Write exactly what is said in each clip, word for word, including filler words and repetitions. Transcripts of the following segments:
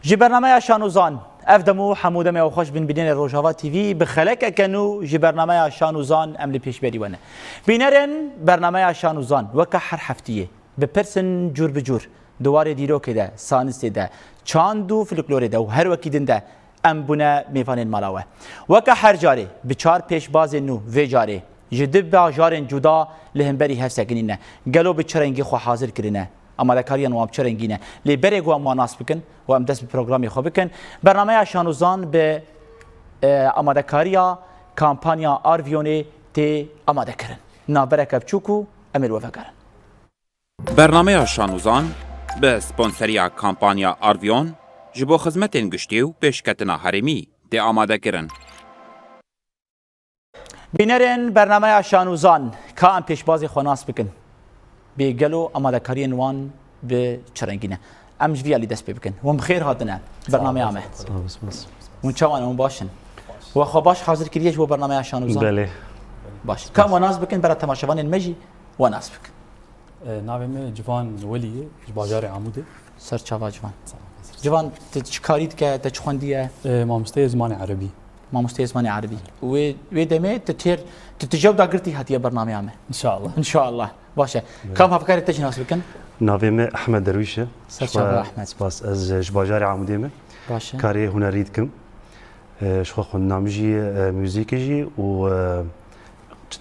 Ji bernameya Şan û Zan, ev dem û hemû demê xweş bin bînerê Rojava T V, bi xelekeke nû ji bernameya Şan û Zan em li pêşberî we ne. Bînerên bernameya Şan û Zan, weke her heftiyê, bi pirsên cûr bi cûr, di warê dîrokê de, sanistê de, çand û folklorê de û her wekî din de em bûne mêvanên mala we. Weke her carê, bi çar pêşbazên nû, vê carê ji du bajarên cuda li hemberî hev sekinîne. Gelo bi çi rengî xwe hazir kirine? Amadekariyan wan bi çi rengî ne? Lê berê ku em wan nas bikin û em dest bi programê xwe bikin, bernameya Şan û Zan bi, e, amadekariya kampanya Arviyonê tê amadekirin. Navbereke biçûk û em ê li we vegerin. Bernameya Şan û Zan bi sponseriya kampanya Arvion ji bo xizmetên giştî û pêşketina herêmî tê amadekirin. Bînerên bernameya Şan û Zan, ka em pêşbazê xwe nas bikin. Bê gelo amadekariyên wan bi çi rengî ne? Em ji vî alî dest pê bikin. Hûn bi xêr hatine bernameya me. Sağ ol, spas. Hûn çawan, hûn baş in? We xwe baş hazir kiriye ji bo bernameya Şan û Zan? Belê. Baş. Ka em we nas bikin, bera temaşevanên me jî we nas bikin. E, navê me Civan Welî ye, ji bajarê Amûdê. Ser çava Civan. Sağ ol. Civan, tu çi karî dike, te çi xwendiye? E, mamosteyê zimanê erebî. Mamosteyê zimanê erebî. Wê, wê demê tu têr, tu tije û dagirtî hatiye bernameya me. İnşallah. İnşallah. Baş e. Evet. Kam hevkarê te jî nas bikin? Navê me Ehmed Derwîş e. Ser çava Ehmed. Spas, ez ji bajarê Amûdê me. Baş e. Karê hunerî dikim. E, ji xwe xwendina min jî, e, muzîkê jî û, e,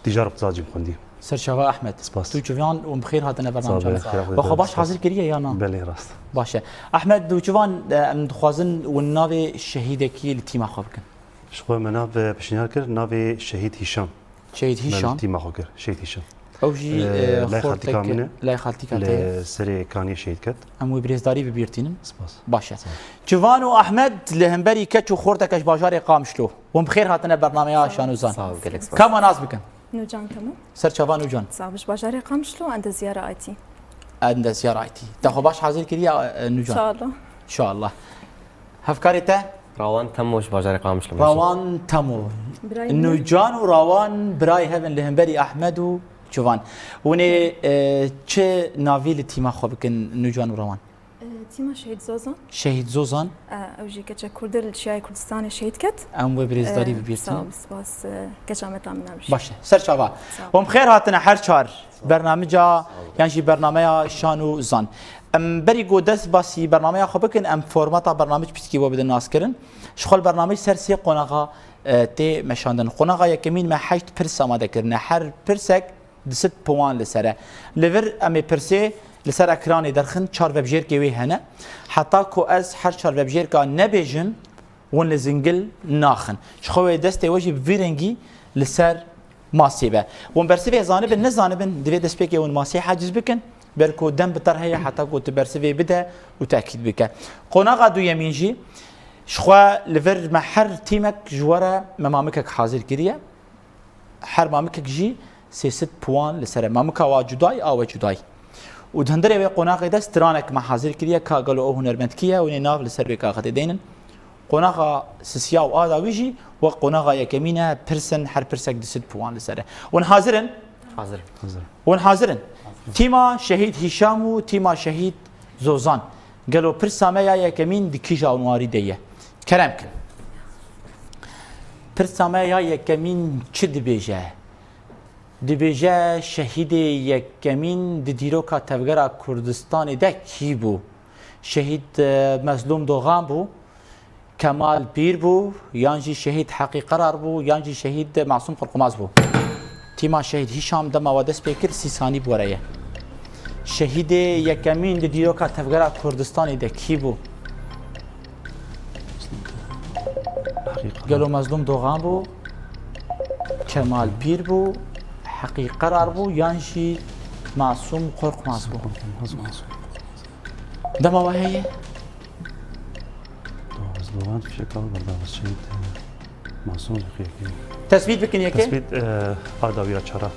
tîcar iqtisadê jî xwendî. Ser çava Ehmed. Spas. Tu civan û bi xêr hatine bernameya me. Sağ ol, xêr hatine. We xwe baş hazir kiriye ya na? Belê, rast. Baş e. Ehmed, tu civan, e, em dixwazin win navê şehîdekî li tîma xwe bikin. Ji xwe me nav, e, pişniyar kir, navê Şehîd Hîşam. Şehîd Hîşam. Me li tîma xwe kir, Şehîd Hîşam. Ew jî, e, e, lay xaltîka min e. Lay xaltîka te ye. Li serê kaniyê şehîd ket. Em wê bi rêzdarî bibîrtînin. Spas. Baş e. Sağ ol. Civan û Ehmed li hemberî keç û xorteke ji bajarê Qamişlo. Hûn bi xêr hatine bernameya Şan û Zan. Sağ ol, gelek spas. Ka me nas bikin? Nûcan Temo. Ser çava Nûcan. Sağ ol, ji bajarê Qamişlo, endezyara I T. Endezyara I T. Te xwe baş hazir kiriye, e, Nûcan? İnşallah. İnşallah. Hevkarê te? Rawan Temo ji bajarê Qamişlo. Rawan Temo. Birayê min. Nûcan û Rawan birayê hev in li hemberî Ehmed û Civan. Hûn ê, e, çi navî li tîma xwe bikin Nûcan û Rawan? E, tîma Şehîd Zozan. Şehîd Zozan. E, ew jî keçek Kurd e, li Çiyayê Kurdistanê şehîd ket. Em wê bi rêzdarî bibîrtin. E, sağ ol, spas, e, keça me tamîna bijî. Baş e. Ser çava. Sağ ol. Hûn bi xêr hatine her çar. Bernamija yan jî bernameya Şan û Zan. Em berî ku dest basî bernameya xwe bikin, em formata bernamij piskî we bidin naskirin. Ji xwe li bernamij ser sê qonaxa, e, tê meşandin. Qonaxa yekemîn me heşt pirs amade kirine. Her pirsek di sed puan li ser e. Li vir em ê pirsê li ser ekranê derxin, çar vebjêrkê wê hene. Heta ku ez her çar vebjêrka nebêjim, hûn li zingil naxin. Ji xwe wê destê we jî bi vî rengî li ser masê be. Hûn bersivê zanibin, nezanibin, divê destpêkê hûn masê haciz bikin. Belku dem bi te re heye heta ku tu bersivê bide û tekîd bike. Qonaxa duyemîn jî, ji xwe li vir me her tîmek ji we re me mamikek hazir kiriye. Her mamikek jî sê sed puan li ser e. Mamika wa cudayî, a we cudayî. Û di hundirê wê qonaxê de stranek me hazir kiriye, ka gelo ew hunermend kî ye, hûn ê nav li ser vê kaxetê deynin. Qonaxa sisiya û a dawî jî wek qonaxa yekemîn e, pirs in, her pirsek du sed puan li ser e. Hûn hazir in? Hazir. Hazir. Hûn hazir in? Tîma Şehîd Hîşam û tîma Şehîd Zozan. Gelo pirsa me ya yekemîn di kîja ûnwarî de ye? Kerem kin. Pirsa me ya yekemîn çi dibêje? Dibêje şehîdê yekemîn di dîroka tevgera Kurdistanê de kî bû? Şehîd, e, Mezlûm Doxan bû, Kemal Pîr bû, yan jî şehîd Heqî Qerar bû, yan jî şehîd Masûm Qorqumaz bû. Tîma şehîd Hîşam dema we dest pê kir, sî sanî bi we re ye. Şehîdê yekemîn di dîroka tevgera Kurdistanê de kî bû? Gelo Mezlûm Doxan bû, Kemal Pîr bû, Heqî Qerar bû, yan jî Masûm Qorqumaz bû? Dema we heye? Dawaz Dogan, fişek al, berdawaz şehîd, e, Masûm Zixiyekî. Tesbît bikin yekê. Tesbît, e, a dawî ya çara.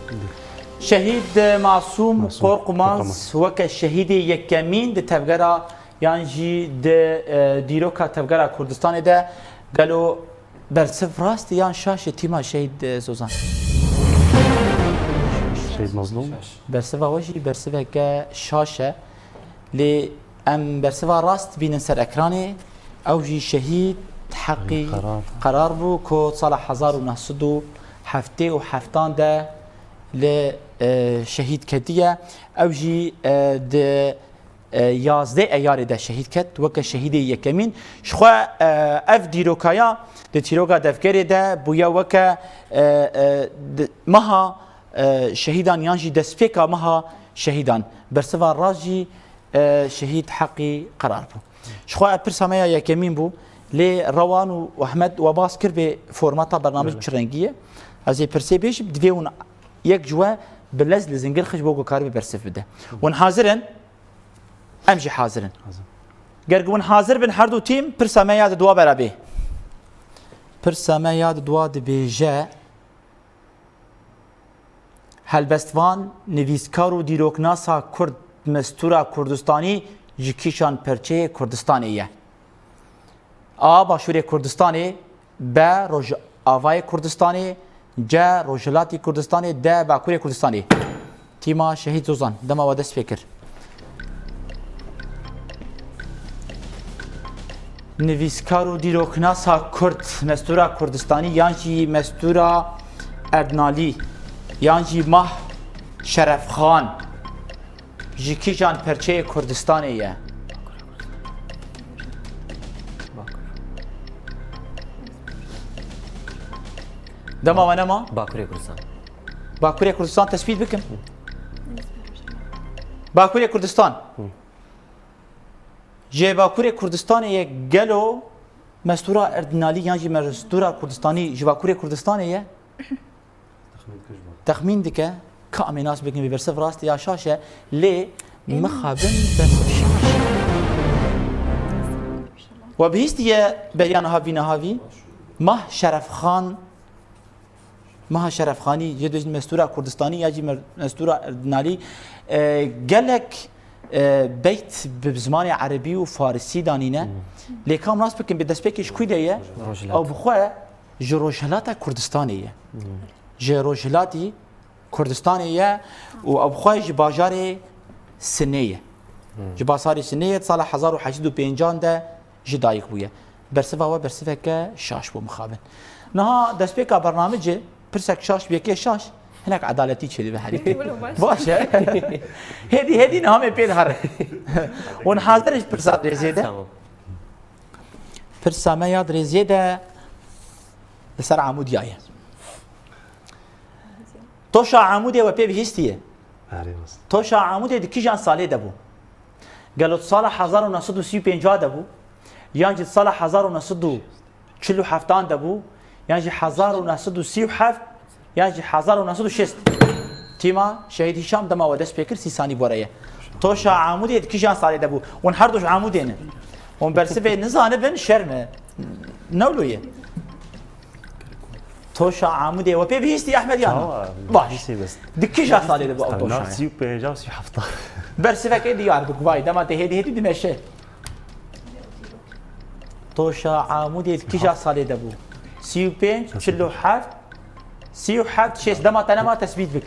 Şehîd, e, Masûm Masûm Qorqumaz Qorqumaz. Weke şehîdê yekemîn di tevgera yan jî di, e, dîroka tevgera Kurdistanê de gelo bersiv rast e yan şaş e tîma şehîd, e, Zozan? Şehîd Mazlûm. Bersiva we jî bersiveke şaş e. Lê em bersiva rast bînin ser ekranê. Ew jî şehîd heqî Qerar. Qerar bû ku sala hezar û neh sed û heftê û heftan de li, e, şehîd ketiye. Ew jî, e, di, e, yazdeh Eyarê de şehîd ket, weke şehîdê yekemîn. Ji xwe, e, ev dîrokaya di tîroka Devgerê de bûye weke, e, e, di, meha, e, şehîdan yan jî destpêka meha şehîdan. Bersiva rast jî, e, şehîd heqî Qerar bû. Ji xwe ev pirsa me ya yekemîn bû, lê Rewan û Ehmed we bas kir bê formata bernamej Belê. Çi rengî ye. Ez ê pirsê bêjim, divê hûn yek ji we bi lez li zingir xij bo ku karibe bersiv bide. Hûn hazir in? Em jî hazir in. Hazir. Ger ku hûn hazir bin her du tîm, pirsa me ya di dua bera bê. Pirsa me ya di dua dibêje, Helbestvan, nivîskar û dîroknasa Kurd, Mestûra Kurdistanî ji kîjan perçeyê Kurdistanê ye? A. Başûrê Kurdistanê, B. Rojavayê Kurdistanê, C. Rojhilatî Kurdistanê, D. Bakurê Kurdistanê. Tîma Şehîd Zozan, dema we dest pê kir. Nivîskar û dîroknasa Kurd, Mestûra Kurdistanî yan jî Mestûra Erdnalî yan jî Mah Şerefxan ji kîjan perçeyê Kurdistanê ye? Dema we nema? Bakurê Kurdistan. Bakurê Kurdistan tespît bikim. Bakurê Kurdistan. Hı. Ji Bakurê Kurdistanê ye gelo Mestûra Erdinalî yan jî Mestûra Kurdistanî ji Bakurê Kurdistanê ye? Texmîn dike ji bo. Texmîn dike, ka em ê nas bikin vê bersiv rast e ya şaş e, lê mixabin bersiv şaş e. We bihîstiye beriya niha vî niha vî? Mah Şerefxan, Meha Şerefxanî, jê dibêjin Mestûra Kurdistanî ya jî Mer-, Mestûra Erdinalî, e, gelek, e, beyt bi zimanê erebî û farisî danîne. Hmm. Lê kam nas bikin, bi destpêkê ji kû de ye? Rojhilat. Ew bi xwe ji Rojhilata Kurdistanê ye. Hmm. Ji Rojhilatî Kurdistanê ye û ew bi xwe ji bajarê Sinê ye. Hmm. Ji bajarê Sinê ye, di sala hezar û heşt sed û pêncan de ji dayik bûye. Bersiva we bersiveke şaş bû mixabin. Niha destpêka bernamecê pirsek şaş, bi yekê şaş, hinek edaletî çêdibe herî. Wilo baş. Baş e. Hêdî, hêdî niha me pê dihere. Hûn hazir in ji pirsa dirêzê de? Tamam. Pirsa me ya dirêzê de li ser Amûdiya ye. Toşa Amûdê we pê bihîstiye? Erê, rast. Toşa Amûdê di kîjan salê de bû? Gelo di sala hezar û neh sed û sî û pênc de bû? Yan jî di sala hezar û neh sed û çil û heft de bû? Yan jî hezar û neh sed û sî û heft? Yan jî hezar û neh sed û şêst? Tîma Şehîd Hîşam, dema we dest pê kir, sî sanî bore ye. Toşa Amûdê di kîjan salê de bû? Hûn her du ji Amûdê ne. Hûn bersivê nizanibin, şerm e. Ne wilo ye? Toşa Amûdê we pê bihîstî, Ehmed, yan na? Çawa? Baş. Bihîstî bes. Di kîja salê de bû ew toşa? Sî û pênc, sî û heft. Bersivekê diyar bik, vay, dema te hêdî hêdî dimeşe. Toşa Amûdê di kîja salê de bû? Sî û pênc, çil û heft, sî û heft, şêst, dema te nema tesbît bik.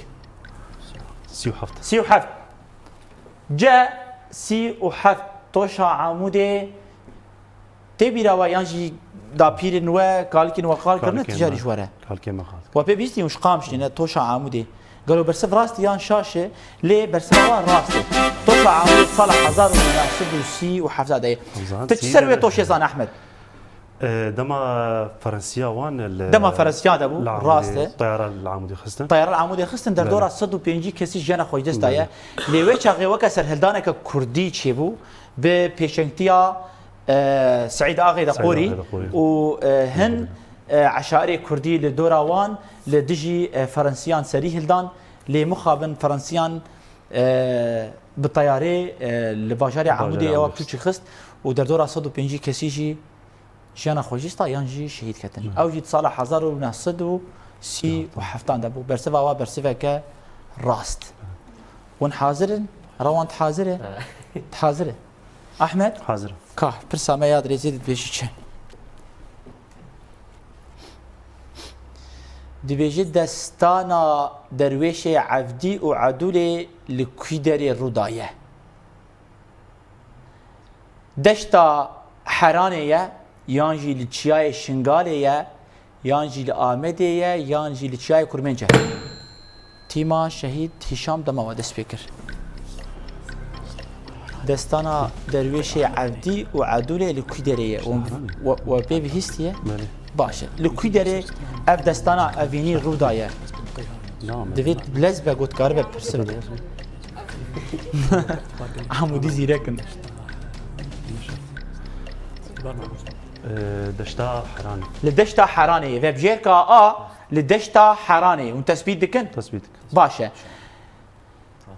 Sî û heft. Sî û heft. C, sî û heft. Toşa Amûdê tê bîra we yan jî dapîrên we, kalikên we qal kirine, Kalikên tijarî me. Ji we re? Kalikên me qal. We pê bihîstî hûn ji Qamişlî ne, Toşa Amûdê. Gelo bersiv rast e yan şaş e, lê bersiva we rast e. Toşa Amûdê sala hezar û neh sed û sî û heft de ye. Hemzan, Tu çi sî ser wê de toşê zan, Ehmed? E, dema Ferensiya wan li Dema Ferensiya de bû, li Amûdê, rast e. Teyara li Amûdê xistin. Teyara li Amûdê xistin, derdora Belê. sed û pêncî kesî jiyana xwe ji dest daye. Belê. Lê wê çaxê weke serhildaneke kurdî çêbû, bi pêşengtiya, e, Seîd Axê de Seîd Qorî Axê de Qorî. û, e, hin, Belê. e, eşairê kurdî li dora wan li dijî, e, Ferensiyan serî hildan. Lê mixabin Ferensiyan, e, bi teyarê, e, li bajarê Bajarê Amûdê ewa Amûdê. pûçik xist û derdora sed û pêncî kesî jî jiyana xwe ji dest da yan jî şehîd ketin. Hı. Ew jî di sala hezar û neh sed û sî û heft de bû. Bersiva wa bersiveke rast. Hûn hazir in? Rewan, tu hazir e? Evet. Tu hazir e? Ahmed? Hazir im. Ka, pirsa me ya dirêzê dibêjî çi? Dibêjî destana derwêşê Evdî û Edûlê li kû derê rû daye? Deşta Heranê ye, yan jî li çiyayê Şingalê ye, yan jî li Amedê ye, yan jî li çiyayê Kurmênc e. Tîma Şehîd Hîşam dema we dest pê kir. Destana Derwêşê Evdî û Edûlê li kû derê ye? We, we pê bihîstiye? Belê. Baş e. Li kû derê ev destana evînî rû daye? Divê bilez be, got karibe pirse bide. Amûdî zîrek in. Ee, Deşta Heranê. Li Deşta Heranê. Vebjêrka A li Deşta Heranê. Hûn tespît dikin? Tespît dikin. Baş e.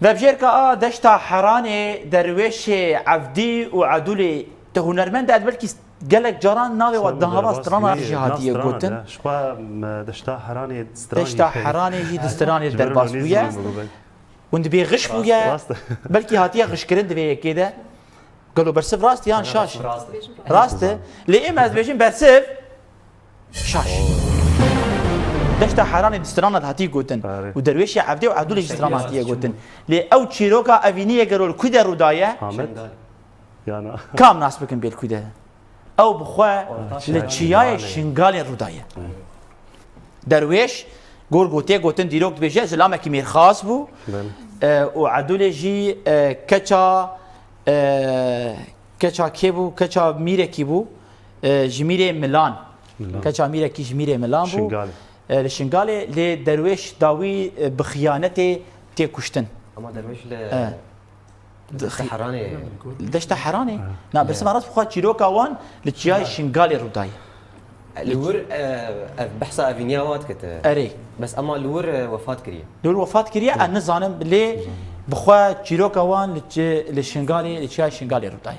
Vebjêrka A, Deşta Heranê, Derwêşê Evdî û Edûlê. Te hunermend e, belkî gelek caran navê we di hava strana jî hatiye gotin. Ji xwe, em, Deşta Heranê di stranê Deşta Heranê jî di stranê derbas bûye. Hûn dibê xiş bûye. Rast e. Belkî hatiye xişkirin di vê yekê de. Gelo bersiv rast yan şaş? Rast e. Rast e. Lê êm ez dibêjim bersiv şaş. Deşta Heranê di strana de hatiye gotin. Û Derwêşê Evdê û Edûlê jî strana hatiye gotin. Lê ew çîroka evînî ye gelo li kû de rû daye? Amed. Yana. Kam nas bikin bê li kû de? Ew bi xwe li çiyayê Şingalê rû daye. Derwêş, gor gotê gotin dîrok dibêje, zilamekî mêrxas bû. Belê. E, û Edûlê jî, e, keça, e, keça kê bû? Keça mîrekî bû. E, ji mîrê Milan. Milan. Keça mîrekî ji mîrê Milan bû. Şingalê. E, li Şingalê lê Derwêş dawî, e, bi xiyanetê tê kuştin. Ama Derwêş li, e, Deşta Heranê. Deşta Heranê? Ha. Na, bersiva rast bixwe çîroka wan li çiyayê Şingalê rû dayê. Li wir, e, ev behsa evîniya wan dikete. Erê. Bes ema li wir, e, wefat kiriye. Li wir wefat kiriye, ez nizanim lê bixwe çîroka wan li çi-, li Şingalê, li çiyayê Şingalê rû dayê.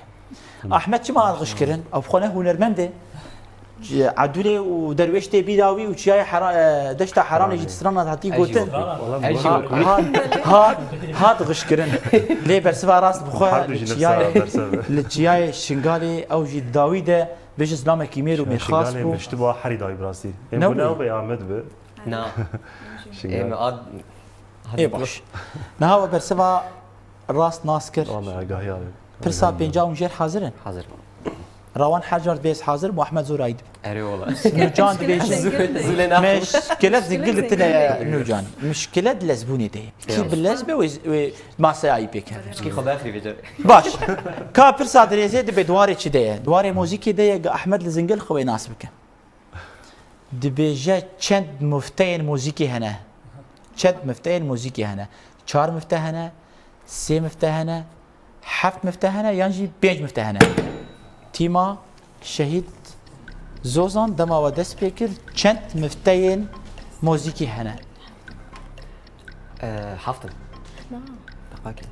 Ahmet çima hat xişkirin? Ew bixwe ne hunermend e. Edûlê û Derwêş tê bîra wî û çiyayê Hera-, e, Deşta Heranê jî di strana de hatî gotin. Hat, hat, hat xişkirin. Lê bersiva rast bixwe li çiyayê, li çiyayê Şingalê ew jî dawî de bêje zilamekî mêr û mêrxas bû. Şingalê mişti bû, herî dawî bi rastî. Êm bû ne ew bê Amed bi. Na. Şingalê. Êm ad Ê baş. Niha we bersiva rast nas kir. Pirsa pênca hûn jêr hazir in? Hazir. Rawan her car dibê ez hazir im û Ehmed zor aîd. Erê wala. Nûcan dibêje. Mişkilet zingil li tine ye Nûcan. Mişkilet lezbûnê de ye. Kî bi lez be wê, wê masaya wî pê keve. Kî xwe bexrî vê carê. Baş. Ka pirsa dirêzê dibe di warê çi de ye? Di warê muzîkê de ye, ga Ehmed li zingil xwe wê nas bike. Dibêje çend mifteyên muzîkê hene? Çend mifteyên muzîkê hene? Çar mifte hene, sê mifte hene, heft mifte hene yan jî pênc mifte hene? Tîma Şehîd Zozan dema we dest pê kir, çend mifteyên muzîkê hene? Ee, heft in. Deqakê.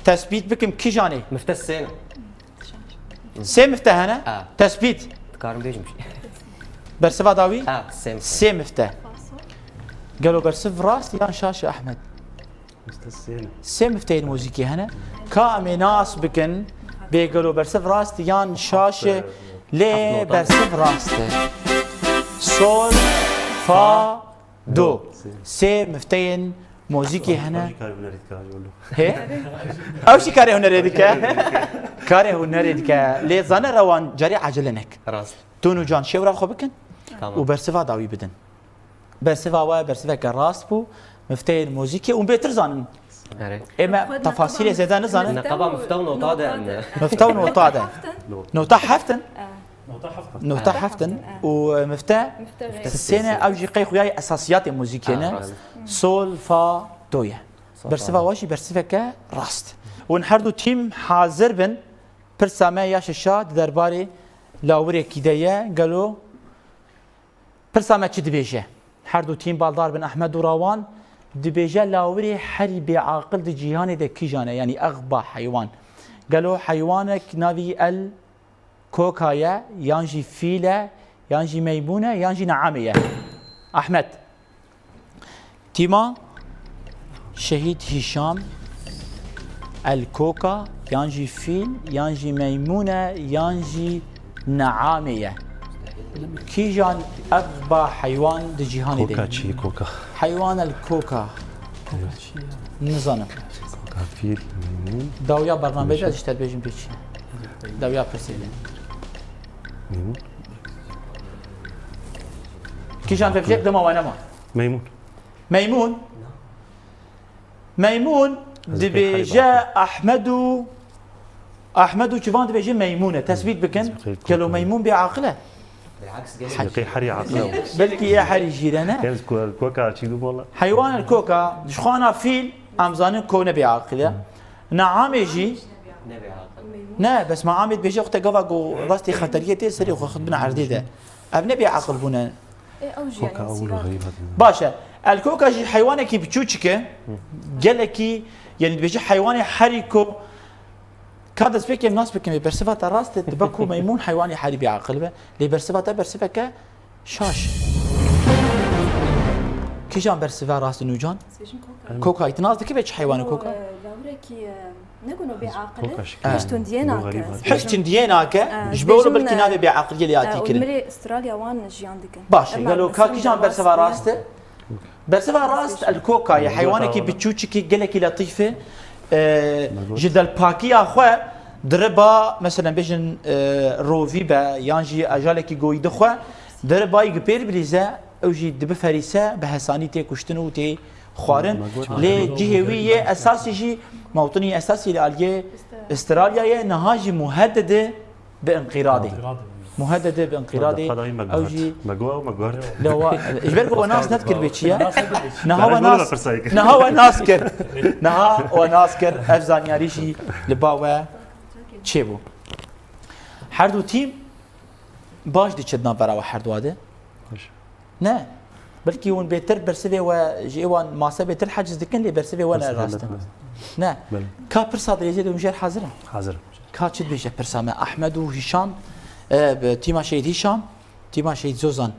Tespît bikim kîjan e? Mifte sê ne. Sê mifte hene? Ha. Tespît. Dikarim bêjim jî. Bersiva dawî? Ha, sê mifte. Sê mifte. Gelo bersiv rast yan şaş e Ehmed? Mifte sê ne. Sê mifteyên muzîkê hene. Ka em ê nas bikin, bê gelo bersiv rast yan şaş e? Lê bersiv rast e. Sol, fa, Do. Sê mifteyên muzîkê hene. Ew jî karê hunerê dike. He? Ew jî karê hunerê dike. Karê hunerê dike. Lê zane Rewan carê acele nek. Rast. Tûn û Can şêwra xwe bikin. Tamam. Û bersiva dawî bidin. Bersiva we bersiveke rast bû. Mifteyên muzîkê û bêtir zanin. Erê. Ê me tefasîlê zêde nizanin. Neqeba mifte û nota de em ne. Mifte û nota de. Nota heft in. Nota heft in. Nota heft in. Û, e, mifte? Mifte sê ne, ew jî qey xuya esasiyatê muzîkê ne. Ha, rast. Sol, fa, do ye. Bersiva we jî bersiveke rast. Hûn her du tîm hazir bin. Pirsa me ya şeşa di derbarê lawirekî de ye. Gelo pirsa me çi dibêje? Her du tîm baldar bin Ehmed û Rawan. Dibêje lawirê herî bêaqil di cîhanê de kîjan e? Yanî exba heywan. Gelo heywanek navî el koka ye, yan jî fîl e, yan jî meymûn e, yan jî neamê ye? Ehmed. Tîma Şehîd Hîşam, el koka, yan jî fîl, yan jî meymûn e, yan jî neamê ye? Kîjan exba heywan di cîhanê de ye? Koka çi ye, koka? Heywan el koka. Nizanim. Koka, fîl, meymûn. Dawiya bernameyê de ez ji te dibêjim pê çi ye. Dawiya pirsê de. Kîjan vevjek dema we nema? Meymûn. Meymûn? Meymûn dibêje Ehmed û Ehmed û Çivan dibêje Meymûn e. Tesbît bikin. Gelo Meymûn bêaqil e? Bilaks, gelek. Sibîqî herî aqil e. Belkî yê herî jîr e, ne? Gelek ku-, koka çî bû wala. Heywan el koka, ji xwana fîl, em zanin ko ne bêaqil e. Neamê jî. Ne bêaqil. Ne, bes me amê dibêje xwe te gava ku rastî xeteriyê tê serê xwe xwe bine erdê de. Ev ne bêaqil bûne. Ê, ew jî, yanî, Koka ew sîra. Xerîb hatin. Baş e. El koka jî heywanekî biçûçik e. Gelekî, yanî dibêje heywanê herî ku ka destpêkê em nas bikin, bersiva te rast e, dibe ku meymûn heywanê herî bêaqil be. Lê bersiva te bersiveke şaş. Kîjan bersiva rast e, Nûcan? Dibêjim koka. Koka, tu nas dikî be çi heywane koka? Ew, e, lawirekî, e, Ne gûno bêaqil e. Koka şikî. Hiç tundiyê nake. Hiç tundiyê nake. Ji bo belkî navê bêaqiliyê lê hatî kirin. Mirê Australya wan jiyan dikin. Baş e, gelo ka kîjan bersiva rast e? Bersiva rast el koka ye. Heywanekî biçûçikî gelekî letîf e. E, ji delpakiya xwe diriba, meselen bêjin, e, rovî be yan jî ajalekî goyî dixwe, diriba yî gipêr bilîze, ew jî dibiferîse, bi hesanî tê kuştin û tê xwarin. Lê cihê wî yê esasî jî, mewtinî esasî li aliyê Australyayê, niha jî muhedede bi inqîradê. Muhedede bi inqîradê. Ew jî Meguha û Meguha. Ji ber ku we nas nedikir bê çi ye? Niha we nas, niha we nas kir. Niha we nas kir. Ev zanyarî jî li ba we çêbû. Her du tîm baş diçe di navbera we her dua de. Baş. Ne. Belkî hûn bêtir bersivê we ji êwan mase bêtir haciz dikin, lê bersivê we ne rast e. Ne. Belê. Ka pirsa dirêjê de hûn jêr hazir in? Hazir im. Ka çi dibêje pirsa me? Ehmed û Hîşam, e, bi tîma Şehîd Hîşam, tîma Şehîd Zozan.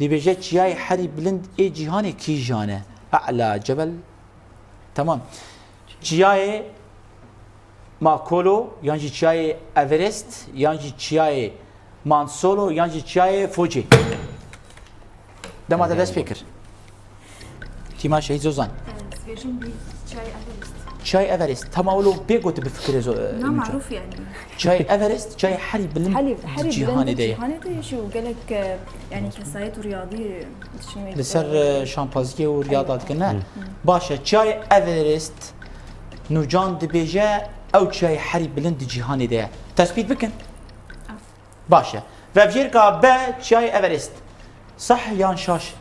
Dibêje çiyayê herî bilind ê cîhanê kîjan e? E'la Cebel. Tamam. Çiyayê Makolo, yan jî çiyayê Everest, yan jî çiyayê Mansolo, yan jî çiyayê Fuji. Dema te dest pê kir. Tîma Şehîd Zozan. Dibêjim bî çiyayê Everest. Çiyayê Everest. Tamam, wilo bê gotî bi fikirê zo-, e, Na Nûcan. Maruf yani. Çiyayê Everest, çiyayê herî bilind Herî, herî bilind cîhanê de ye. Cîhanê de ye, jî û gelek, e, yani kesayet û riyadî Li ser, e, şampaziyê û riyada dikin, ne? Baş e, çiyayê Everest, Nûcan dibêje, ew çiyayê herî bilind di cîhanê de ye. Tespît bikin. Baş e. Vevjêrka B, çiyayê Everest. Sah e yan şaş e?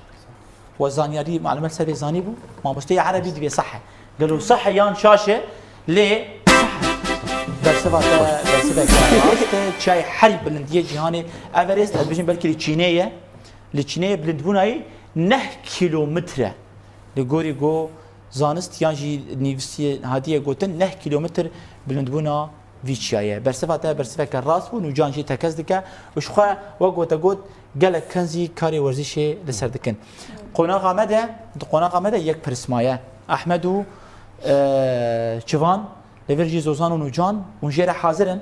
We zanyarî, malûmet ser vê zanîbû? Mamosteyê erebî dibê sah e. Gelo sah e yan şaş e? Lê sah e. Bersiva te, bersiveke rast e. Çiyayê herî bilind yê cîhanê Everest, ez dibêjim belkî li Çînê ye. Li Çînê ye, bilindbûna wî neh kîlometre. Li gorî go zanist yan jî nivîsiyê hatiye gotin neh kîlometr bilindbûna vî çiyayê. Bersiva te bersiveke rast bû, Nûcan jî tekez dike. Û ji xwe wek we te got, gelek ken zî karê werzîşê li ser dikin. Qonaxa me de, di qonaxa me de yek pirs maye. Ehmed û, e, Çivan, li vir jî Zozan û Nûcan, hûn jê re hazir in?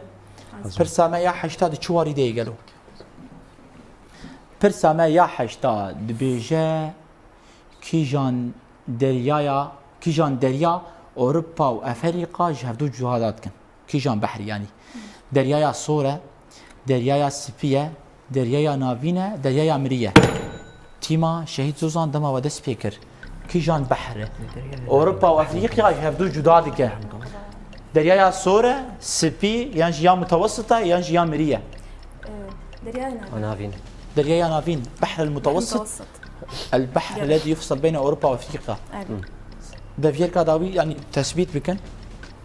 Hazir. Pirsa me ya heşta di çi warî de ye gelo? Pirsa me ya heşta dibêje, kîjan deryaya, kîjan derya Ewropa û Aferîka ji hevdû cuda dikin? Kîjan behrî yanî? Deryaya Sor e, Deryaya Spî ye, Deryaya Navîn e, Deryaya Mirî ye. Tîma Şehîd Zozan dema we dest pê kir. Kîjan behr e? Ewropa û Efrîqya ji hevdû cuda dike. Deryaya Sor e, Spî, yan jî ya Mutewessit e, yan jî ya Mirî ye. Ee, Deryaya Navîn. Navîn. Deryaya Navîn, Behr el Mutewessit. Mutewessit. El Behr Gerek. Ledi yufsal beyne Ewropa û Efrîqya. Evet. Vevjêrka dawî, yanî tesbît bikin.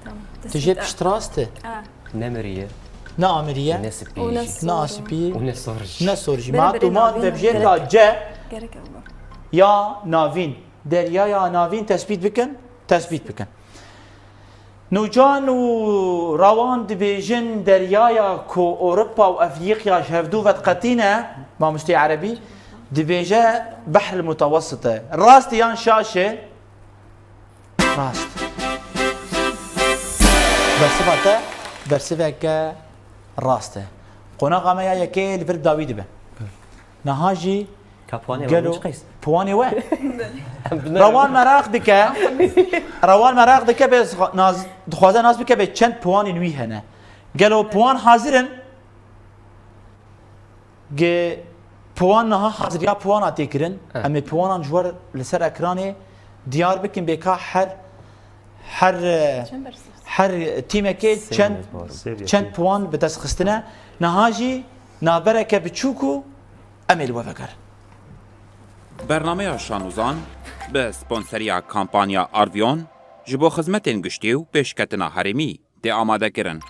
Tamam. Tijê Tesbît, piştrast e. Ha. Ne mirî ye. Ne amiriye. Ne spî. Û ne jî. Ne sor. Aspî. Û ne sor jî. Ne sor jî. Bere, ma bere, tu man navîn, vevjêrka bere. Ce. Gerek ew be. Ya Navîn. Deryaya Navîn tesbît bikin. Tesbît bikin. Nûcan û Rawan dibêjin deryaya ku Ewropa û Efrîqya ji hevdû ve diqetîne, mamosteyê erebî, dibêje Behr el Mutewessit e. Rast e yan şaş e? Rast. Bersiva te bersiveke rast e. Qonaxa me ya yekê li vir dawî dibe. Niha jî Ka puanê gelo we çi qeys? Puanê we? Em binêrin. Rewan meraq dike. Rewan meraq dike bê nas-, dixwaze nas bike bê çend puanên wî hene. Gelo piwan hazir in? Ge piwan niha hazir ya piwana tê kirin. Evet. Em ê piwanan ji we re li ser ekranê diyar bikin, bê ka her, her, e, Çend bersiv? her tîmekê Sê çend, mezbar. Sê çend piwan bi dest xistine. Niha jî navbereke biçûk û em ê li we vegerin. Bernameya Şanûzan bi sponseriya kampanya Arvion ji bo xizmetên giştî û pêşketina herêmî tê amadekirin.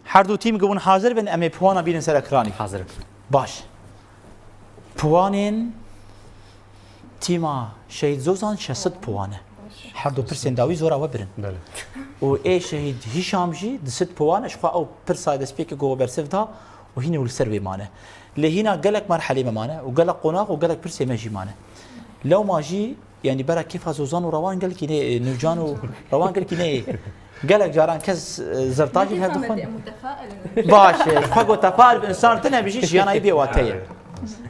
Her du tîm gibûn hazir bin, em ê piwana bînin ser ekranî. Hazir im. Baş. Piwanên tîma Şehîd Zozan şeş sed piwan e. Her du pirsên dawî zora we birin. Belê. Û ê Şehîd Hîşam jî du sed piwan e. Ji xwe ew pirsa destpêkê ku we bersiv da û hînî û li ser wê mane. Lê hîna gelek merhelê me mane û gelek qonax û gelek pirsê me jî mane. Lewma jî, yanî bera kêfa Zozan û Rewan gelkî nê, Nûrcan û Rewan gelkî nê. Gelek caran kes, e, zirta jî hev dixwin. Baş e, ji xwe got tefail bi insan tune bijî jiyana wî bêwate ye.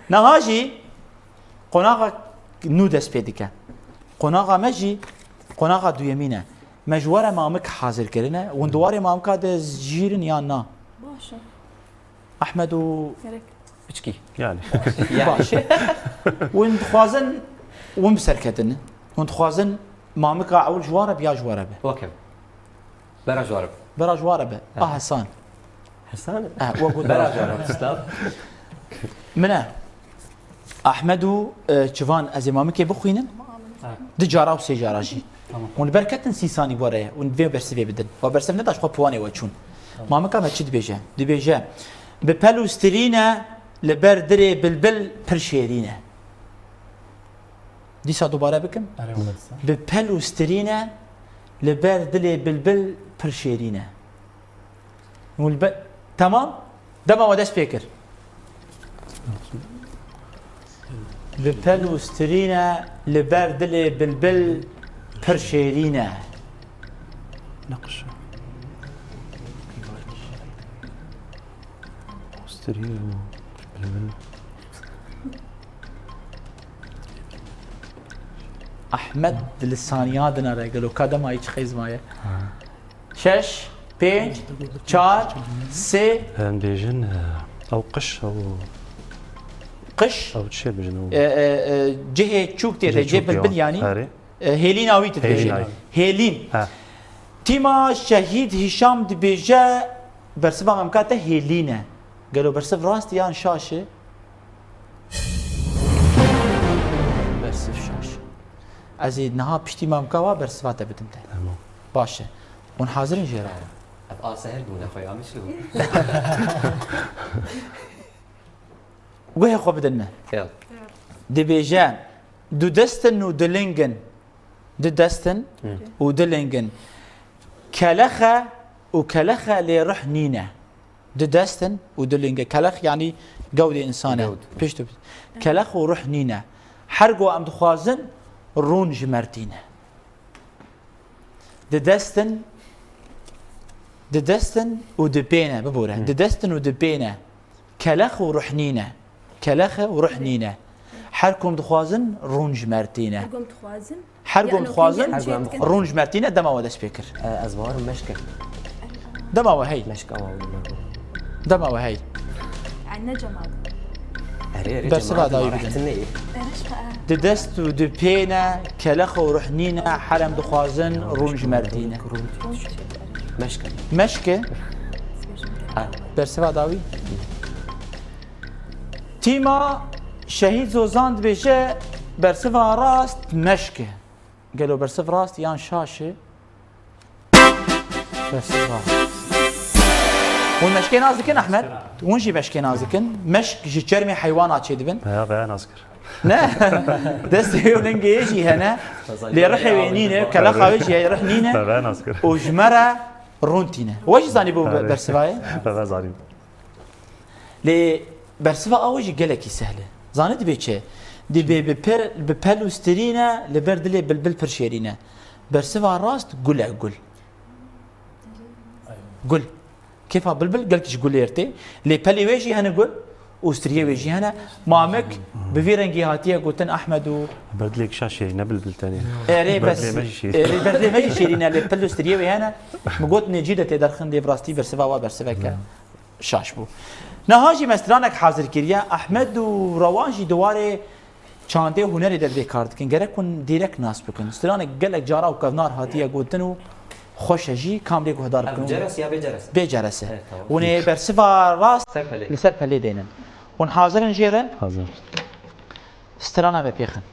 Niha jî qonaxa nû dest pê dike. Qonaxa me jî qonaxa duyemîn e. Me ji we re mamik hazir kirine. Hûn di warê mamika de jîr in yan na? Baş e. Ehmed û Gerek. Piçkî. Yani. Yani. Baş e. Hûn dixwazin, hûn bi ser ketin. Hûn dixwazin mamika ewil ji we re be ya ji we re be? Weke. Bera ji we re be. Bera ji we re be. Evet. A Hesan. Hesan? Eh, we got Bera ji we re be. Stav. Min e. Ahmed û, e, Çivan, ez ê mamikê bixwînim. Ha. Du cara û sê cara jî. Tamam. Hûn li ber ketin sî sanî were, hûn vê bersivê bidin. We bersiv neda, ji xwe piwanê we çûn. Tamam. Mamika me çi dibêje? Dibêje, bi pel û stirîne li ber dilê bilbil pir şêrîn e. Dîsa dubare bikim. Erê, wele dîsa. Bi pel û stirîne li ber dilê bilbil pir şêrîn e. Hûn li be-, temam. Dema we dest pê kir. Bi pel û stirîne li ber dilê bilbil pir şêrîn e. Naqşa. Stirîne û bilbil. Ahmed di lisaniya dinare gelo ka dema yî çi xêz maye? Ha. Şeş, pênc, çar, sê. Em bêjin, e, ew qiş, ew Qiş. Ew çi bêjin ew? E, e, e, cihê çûk tê de, cihê çûk, cihê bilbil ya. Yanî. Erê. E, hêlîna wî tu dibêjî. Hêlîna wî. Hêlîn. Ha. Tîma Şehîd Hîşam dibêje, bersiva me mika te hêlîn e. Gelo bersiv rast yan şaş e? Bersiv şaş. Ez ê niha piştî me mika wa bersiva te bidim te. Tamam. Baş e. Hûn hazir in jê re? Ev a seher bûne xwe ya min çi bû? Guhê xwe bidin me. Ya. Dibêje, du dest in û du ling in. Du dest in Hı. û du ling in. Kelex e û kelex e lê ruh nîne. Du dest in û du ling e. Kelex yanî gewdê însan e. Gewd. Pişt û pişt. Kelex û ruh nîne. Her go em dixwazin rûn ji me re tîne. Di dest in, di dest in û di pê ne, bibore. Hı. Di dest in û di pê ne. Kelex û ruh nîne. Kelex e û ruh nîne. Her kom dixwazin rûn ji me re tîne. Her kom dixwazin. Her kom dixwazin rûn ji me re tîne, dema we dest pê kir. E, ez bawerim meşk e. Dema we hey. Meşk awa wilo. Dema we hey. Yani ne cemaat? Erê, erê, bersiva dawî bidin. Di dest û di pê ne, kelex û ruh nîne, her em dixwazin rûn ji me re tîne. Meşk e. Meşk e? Ha. Bersiva dawî. Tîma Şehîd Zozan dibêje, bersiva rast meşk e. Gelo bersiv rast yan şaş e? Bersiv rast. Hûn meşkê nas dikin, Ehmed? Hûn jî meşkê nas dikin. Meşk ji çermê heywana çêdibin. Ya, veya nas kir. Ne? Destê wê û lingê jî hene. Lê rihê wê nîne, kelexa wê jî heye, rih nîne. Veya nas kir. Û ji me re rûn tîne. We jî zanî bû be-, bersiva ye? Veya zanî. Lê bersiva awe jî gelekî sehl e. Zanî dibê çi? Dibê bi pe-, bi pel û stirîne, li ber dilê bilbil pir şêrîn e. Bersiva rast gul e, gul. Gul. Kêfa bilbil gelkî ji gulê re tê. Lê pelê wê jî hene gul û striyê wê jî hene. Mamik bi vî rengî hatiye gotin Ehmed û Berdilek şa şêrîn, ne bilbil tenê. Erê, bes, Berdilê me jî şêrîn. Erê, berdilê me jî şêrîn e, lê pil û striyê wê hene. Min got nêcî de tê derxin, lê bi rastî bersiva wa bersiveke şaş bû. Niha jî me stranek hazir kiriye. Ehmed û Rewan jî di warê çandê û hunerê de divê kar dikin. Gerek hûn dîrek nas bikin. Stranek gelek cara û kevnar hatiye gotin û xweş e jî, kam lê guhdar bikin. Bi ceres ya bê ceres? Bê ceres e. Evet, tamam. Hûn ê bersiva rast Ser pelê. Li ser pelê deynin. Hûn hazir in jê re? Hazir. Strana me pêxin.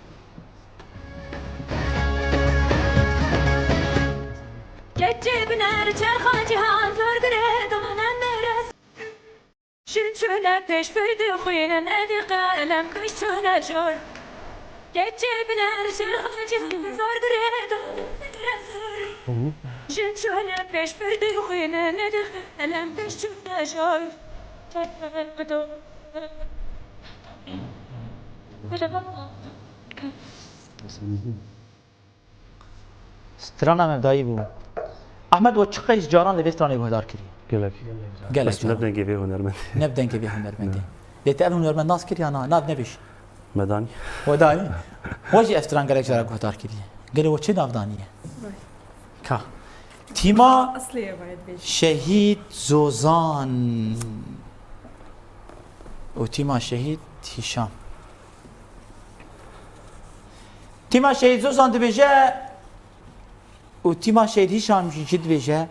Keçê biner çerxa cihan zor girê dona meres. Jin çûne pêş pir dixwînin, êdî qelem kişt çûne jor. Keçê biner çerxa cihan zor girê dona meres. Jin çûne pêş pir dixwînin, êdî qelem kişt çûne jor. Strana me dayî bû. Ehmed, we çi qeys caran li vê stranê guhdar kiriye? Gelek. Gelek Bes caran. Ne bi dengê vê hunermendê. Ne bi dengê vê hunermendê. Ne. Lê te ev hunermend nas kir ya na? Nav nebêj. Medanî. We danî? We jî ev stran gelek cara guhdar kiriye. Gelo we çi nav daniye? Vay. Ka. Tîma Aslê ye, bayê dibêjî. Şehîd Zozan û tîma Şehîd Hîşam. Tîma Şehîd Zozan dibêje û tîma Şehîd Hîşam jî çi dibêje?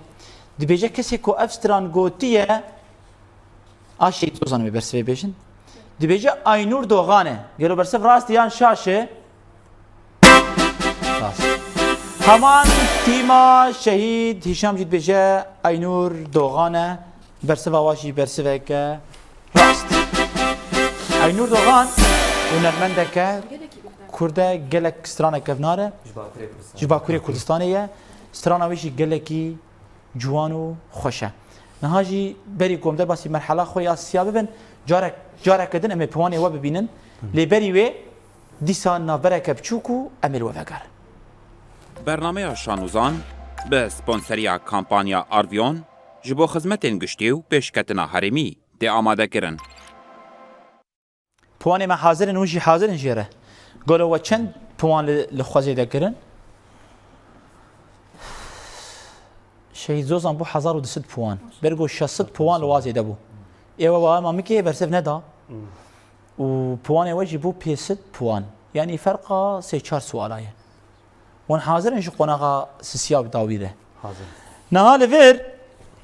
Dibêje kesê ku ev stran gotiye, a Şehîd Zozan wê bersivê bêjin. Dibêje Aynur Doğan e. Gelo bersiv rast e yan şaş e? Rast. Heman tîma Şehîd Hîşam jî dibêje Aynur Doğan e. Bersiva wa jî bersiveke rast. Aynur Doğan hunermendeke Kurd e, gelek strana kevnar e. Ji Bakurê Kurdistanê. Ji Bakurê Kurdistanê ye. Strana wê jî gelekî ciwan û xweş e. Niha jî berî ku em derbasî merhela xwe ya siya bibin, carek, careke din em ê piwanê we bibînin. Lê berî wê dîsa navbereke biçûk û em ê li we vegerin. Bernameya Şanûzan bi sponseriya kampanya Arvion ji bo xizmetên giştî û pêşketina herêmî tê amadekirin. Piwanê me hazir in, hûn jî hazir in jê re. Gelo we çend piwan li, li xwe zêde kirin? Şehîd Zozan bû hezar û du sed piwan. Bergo şeş sed piwan li wa zêde bû. Ê we wa Mamikê bersiv neda. Û piwanê we jî bû pênc sed piwan. Yanî ferqa sê çar suala ye. Hûn hazir in ji qonaxa sisiya bi dawî re? Hazir. Niha li vir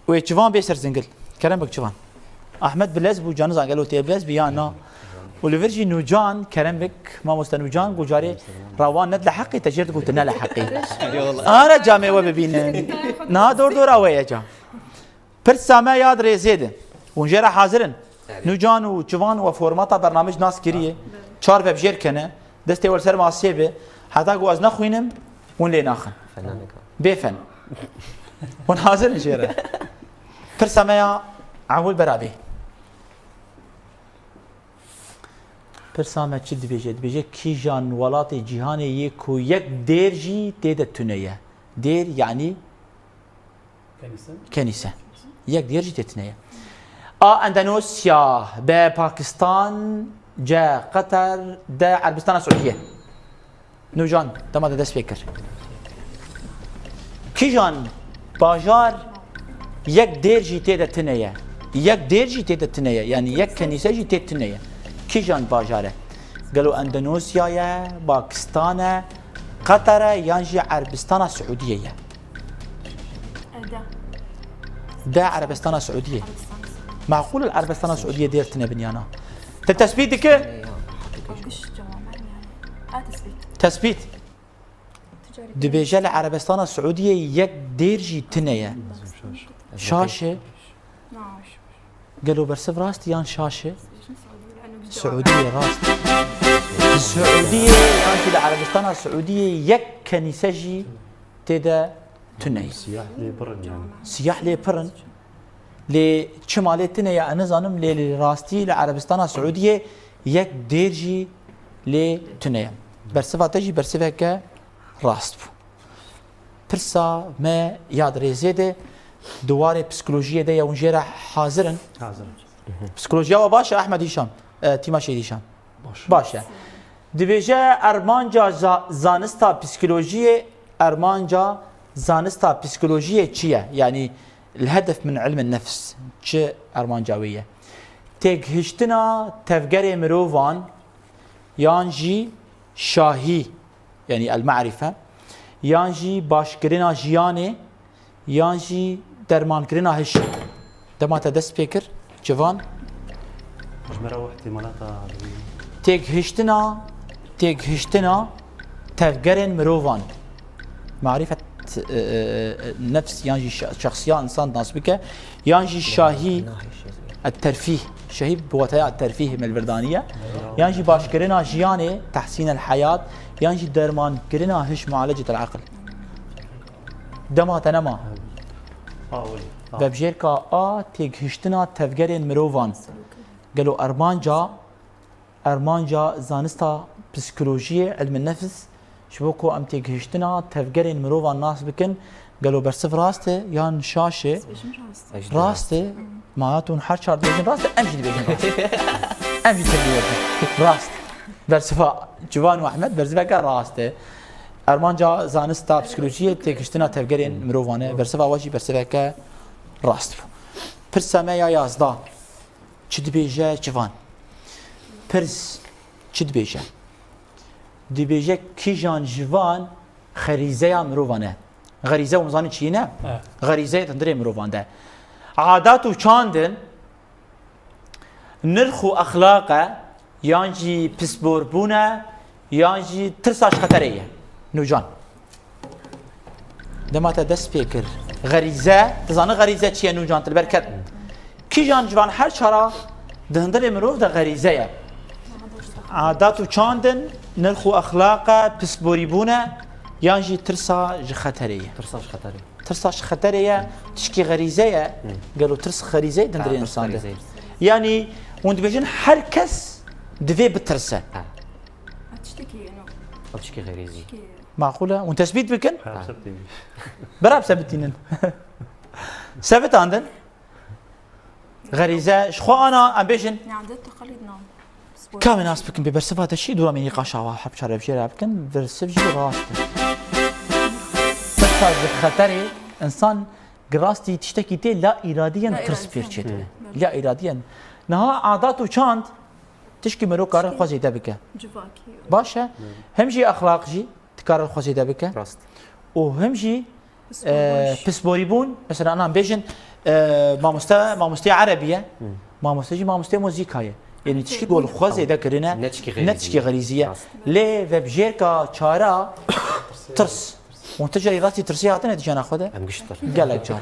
wê Çivan bê ser zingil. Kerem bik Çivan. Ahmet bi lez bû, canizan gelo tê bi lez bi ya na. Û li vir jî Nûcan, kerem bik, mamoste Nûcan, ku carê Rewan ne dileheqî, te jêr digotin neleheqî. Eyvallah. Ara camê we bibînin. Niha dor dora we ye cam. Pirsa me ya di rêzê de. Hûn jê re hazir in? Erê. Nûcan û Çivan we formata bernamej nas kiriye. Çar vebjêr kene. Destê we li ser masê be. Heta ku ez nexwînim, hûn lê naxin. Fenanek a. Bê fen. Hûn hazir in jê re? Pirsa me ya ewil bera bê. Pirsa me çi dibêje? Dibêje kîjan welatê cîhanê yê ku yek dêr jî tê de tune ye? Dêr yanî Kenîse. Kenîse. Yek dêr jî tê tune ye. A Endonezya, B Pakistan, C Qeter, D Erebistana Siûdiyê. Nûcan, dema de dest pê kir. Kîjan bajar yek dêr jî tê de tune ye? Yek dêr jî tê de tune ye. Yanî yek kenîse jî tê tune ye. Kîjan bajar e? Gelo Endonezya ye, Pakistan e, Qeter e yan jî Erebistana Siûdiyê ye? Eda. De Erebistana Siûdiyê. Erebistan. Maqûl e Erebistana Siûdiyê dêr tune bin ya na? Te tespît dike? Giş cevabı yani. A tespît. Tespît. Ticaret. Dibêje li Erebistana Siûdiyê yek dêr jî tune ye. Şaş e. Naaş. Gelo bersiv rast yan şaş e? Siûdiyê rast. Siûdiyê yan jî li Erebistana Siûdiyê yek kenîse jî tê de tune ye. Siyah lê pir in yani. Siyah lê pir in. Lê çima lê tune ye, ez nizanim, lê li rastî li Erebistana Siûdiyê yek dêr jî lê tune ye. Bersiva te jî bersiveke rast bû. Pirsa me ya di rêzê de di warê psikolojiyê de ye, hûn jê re hazir in? Hazir in. Psikolojiya we baş e, Ehmed Hîşam? E, Tîma Şêdîşan. Baş. Baş e. Dibêje, armanca za-, zanista psîkolojiyê, armanca zanista psîkolojiyê çi ye? Yanî, el hedef min ilm nefs, çi armanca wê ye? Têgihiştina tevgerê mirovan, yan jî şahî, yanî el-ma'rife, yan jî başkirina jiyanê, yan jî dermankirina hişê. Dema te dest pê kir, civan. Ji me re û ihtimalata Têgihiştina, têgihiştina tevgerên mirovan. Marîfet, e, e, e, nefs yan jî şe-, şexsiya insan nas bike, yan jî şahî, et-terfîh, şahî bi wateya et-terfîh me li vir daniye, yan jî başkirina jiyanê, tehsîn el-heyat, yan jî dermankirina hiş, mualecet el-aql. Dema te nema. Ha, wê. Ha. Vebjêrka A, têgihiştina tevgerên mirovan. Gelo armanca, armanca zanista psîkolojiyê, ilm nefs, ji bo ku em têgihiştina tevgerên mirovan nas bikin, gelo bersiv rast e yan şaş e? Dibêjim rast. Rast e. Ma hûn her çar dibêjin rast e, em jî dibêjin rast. Em jî tevî werin. Rast. Bersiva Civan û Ehmed bersiveke rast e. Armanca zanista psîkolojiyê têgihiştina tevgerên mirovan e. Bersiva we jî bersiveke rast bû. Pirsa me ya yazdeh. Çi dibêje Civan? Pirs çi dibêje? Dibêje kîjan ji van xerîzeya mirovan e? Xerîze hûn zanin çi ne? Evet. Xerîzeyê di hundirê mirovan de. Adat û çand in, nirx û exlaq e, yan jî pisborbûn e, yan jî tirsa ji xeterê ye. Nûcan. Dema te dest pê kir. Xerîze, tu zanî xerîze çi ye Nûcan, tu li ber ket. Kîjan ji van her çara di hundirê mirov de xerîze ye? Adat û çand in, nirx û exlaq e, pisborîbûn e, yan jî tirsa ji xeterê ye? Tirsa ji xeterê. Tirsa ji xeterê ye, tişkî xerîze ye. Hı. Gelo tirs xerîze ye di hundirê insan de? Yanî hûn dibêjin her kes divê bitirse. Ha. Ev tiştekî, no. Ev tişkî xerîzî. Tişkî Maqûl e. Hûn tesbît bikin? Ha, sebitînin. Bera bi sebitînin. Sebitandin. Xerîze, ji xwe ana, em bêjin. Ne, adet teqalîd nam. Ka em nas bikin, bê bersiva te çi dûra me nîqaşa wa heb çarevjêra bikin, bersiv jî rast e. Tirsa ji xeterê, insan gi rastî tiştekî tê la îradiyen tirs pêr çêdibe. La îradiyen. Niha adat û çand, tişkî mirov kare xwe zêde bike. Civakî. Baş e. Hem jî exlaq jî dikare xwe zêde bike. Rast. Û hem jî, e, pisborîbûn, mesela, ana bêjin, e, mamoste, mamosteyê erebî ye. Hı. Mamoste jî mamosteyê muzîka ye. Yanî tişkî ku li xwe zêde kirine, ne tişkî xerîzî ye. Rast. Lê vebjêrka çara tirs. Hûn tu carî rastî tirsê hatine di jiyana xwe de? Em gişt tir. Gelek cara.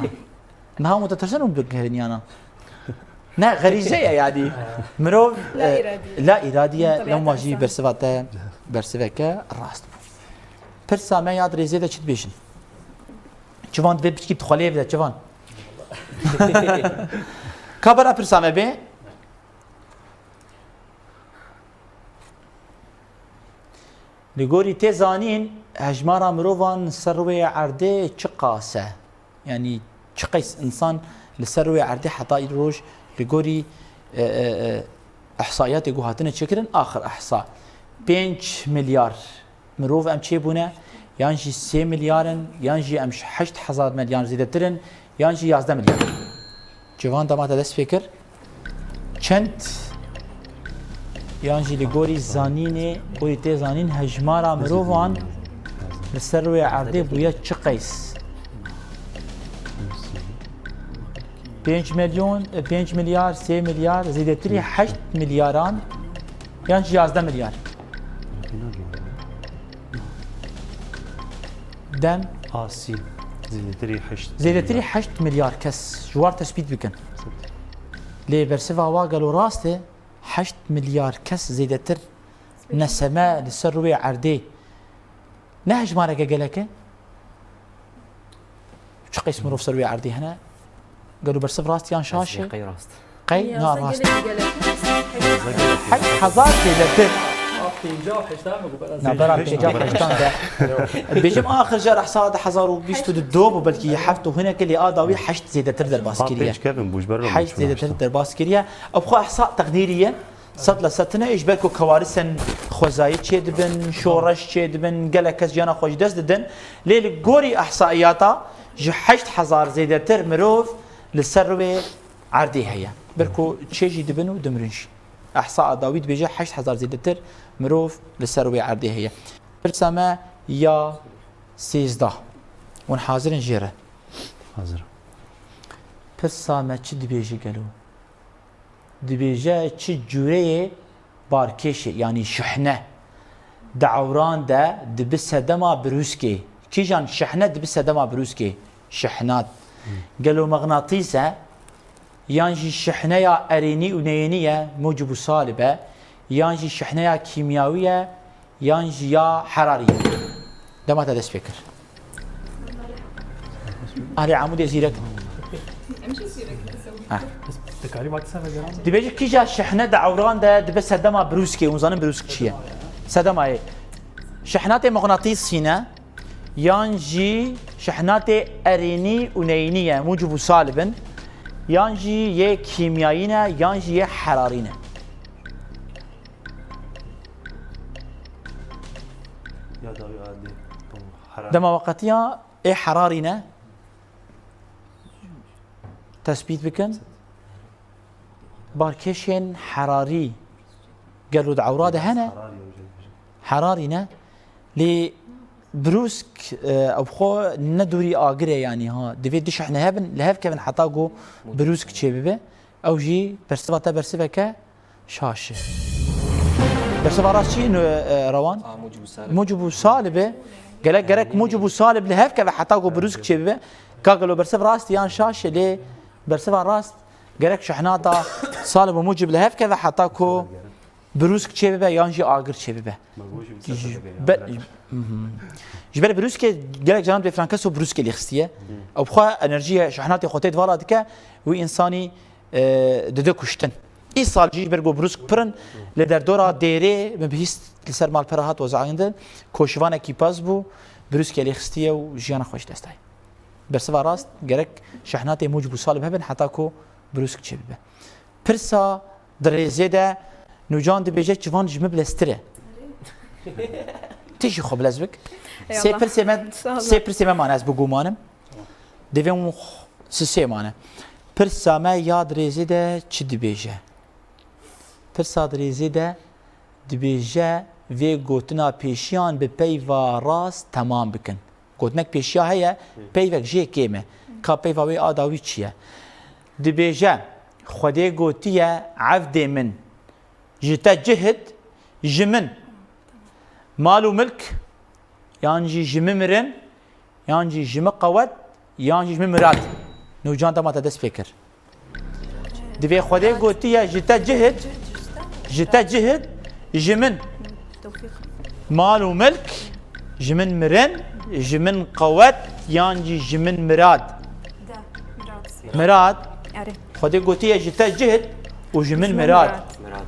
Niha hûn ditirsin û bigirin yana? Ne, xerîze ye yanî. Mirov, la, e, îradî ye. La îradî ye, lewma jî bersiva te bersiveke rast bû. Pirsa me ya di rêzê de çi dibêjin? Çivan divê piçkî dixwelê bide, çivan? Ka bera pirsa me bê. Li gorî tê zanîn, hejmara mirovan li ser rûyê erdê çiqas e? Yanî çiqas însan li ser rûyê erdê heta îroj li gorî, e, e, e, ihsaiyatê ku hatine çêkirin, axir ihsa, pênc milyar mirov em çêbûne, yan jî sê milyar in, yan jî em ji heşt hezar milyar zêdetir in, yan jî yazdeh milyar. Civan dema te dest pê kir. Çend, yan jî li gorî zanînê, gorî tê zanîn hejmara mirovan li ser rûyê erdê bûye çi qeys? Pênc milyon, e, pênc milyar, sê milyar, zêdetirî heşt milyaran, yan jî yazdeh milyar. Dem. Asî. Zêdetirî heşt. Zêdetirî heşt milyar kes ji war tespît bikin. Lê bersiva wa gelo rast e? Heşt milyar kes zêdetir neseme li ser rûyê erdê. Ne hejmareke gelek e? Çi qeys mirov ser wê erdê hene? Gelo bersiv rast yan şaş e? Qey rast. Qey na rast. Heşt hezar zêdetir. Nabera pêncî heştan de. Bêjim axir car ihsa di hezar û bîst û du bû, belkî heft û hinekê, lê a dawî heşt zêdetir derbas kiriye. Heşt zêdetir derbas kiriye. Ev xwe ihsa teqdîrî ye. Sed le sed tune, ji ber ku kewarisen xwezayî çêdibin, şoreş çêdibin, gelek kes jiyana xwe ji dest didin. Lê li gorî ehsaiyata ji heşt hezar zêdetir mirov li ser rûyê erdê heye. Ber ku çê jî dibin û dimirin jî. Ehsaa dawî dibêje heşt hezar zêdetir mirov li ser rûyê erdê heye. Pirsa me ya sêzdeh. Hûn hazir in jê re? Hazir. Pirsa me çi dibêje gelo? Dibêje çi cûreyê barkêşê, yanî şihne, di ewran de dibi sedema birûskê. Kîjan şihne dibi sedema birûskê? Şihnat. Gelo mexnatîs e, yan jî şihneya erênî û neyênî ye, mucib û salib e, yan jî şihneya kîmyawî ye, yan jî ya herarî ye? Dema te dest pê kir. Ahlê Amûdê zîrek. Em jî zîrek in, ez ewî. Ha. Dikarî vatisa vegeran? Dibêje kîja şehne di ewran de dibe sedema birûskê, hûn zanin birûsk çi ye? Sedema yê. Şehnatê mixnatîsî ne, yan jî şehnatê erênî û neyînî ye, mucib û salib in, yan jî yê kîmyayî ne, yan jî yê herarî ne. Ya dawî adê. Hera- Dema we qetiya ê herarî ne? Tespît bikin. Barkêşên herarî gelo di ewra de hene? Herarî ne? Lê birûsk, e, ew xwe ne dûrî agir e, yanî ha. Divê du şehne hebin, li hev kevin heta ku birûsk çêbibe. Ew jî bersiva te bersiveke şaş e. Bersiva rast çi ne, e, Rewan? A, mucib û salib. Mucib û salib e. Gelek gerek mucib û salib li hev keve heta ku birûsk çêbibe. Ka gelo bersiv rast yan şaş e, lê bersiva rast gerek şehnata salib û mucib li hev keve heta ku birûsk çêbibe yan jî agir çêbibe. Ji ber, mhm. Ji ber birûskê gelek caran dibê frankeso birûskê lê xistiye. Ew bi xwe enerjiye şehnatê xwe tê di vala dike, wî însanî e, dide kuştin. Îsal jî ji ber ku birûsk pir in, li derdora dêrê min bihîst li ser malpera hat wezayîndin, koşivanekî pez bû, birûskê lê xistiye û jiyana xwe ji dest daye. Bersiva rast, gerek şehnatê mucib û salib hebin heta ku birûsk çêbibe. Pirsa di rêzê de Nûcan dibêje çivan ji min bileztir e. Ti jî xwe bilez bik. Ey Sê Allah. Pirsê me, Sağ ol. Sê pirsê me mane ez bigumanim. Divê hûn sisê mane. Pirsa me ya di rêzê de çi dibêje? Pirsa di rêzê de dibêje vê gotina pêşiyan bi peyva rast temam bikin. Gotinek pêşiya heye, peyvek jê kêm e. Ka peyva wê a dawî çi ye? Dibêje, Xwedê gotiye, evdê min, ji te cihd, ji min mal û milk, yan jî ji min mirin, yan jî ji min qewet, yan jî ji min mirad. Nûcan dema te dest pê kir. Divê Xwedê gotiye, ji te cihd, ji te cihd, ji min mal û milk, ji min mirin, ji min qewet, yan jî ji min mirad. De, mirad. Mirad. Erê. Xwedê gotiye, ji te cihd û ji min mirad. Mirad.